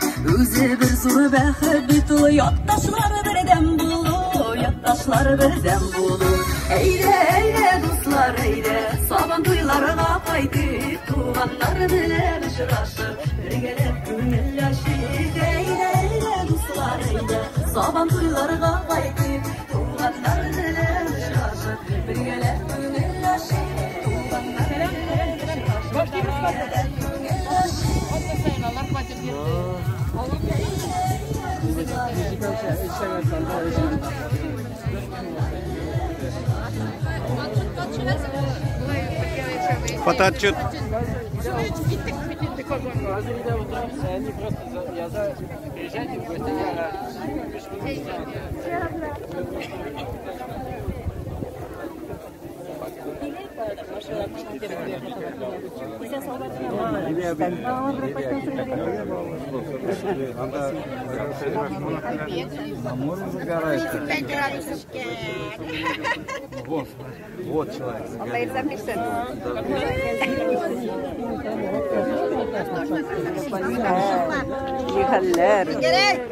Үзе бер зур бәхет бит ул, якташлар бердәм булу, якташлар бердәм булу. Әйдә, әйдә, дуслар, әйдә, сабан туйларга кайтыйк, туганнар белән очрашып, бергәләп күңел ачыйк. Әйдә, әйдә, дуслар, әйдә, сабан туйларга кайтыйк, туганнар белән очрашып, бергәләп күңел ачыйк. Туганнар белән очрашып, бергәләп күңел ачыйк. Фотоотчет. Вот, вот человек загорелый. Хәлләр.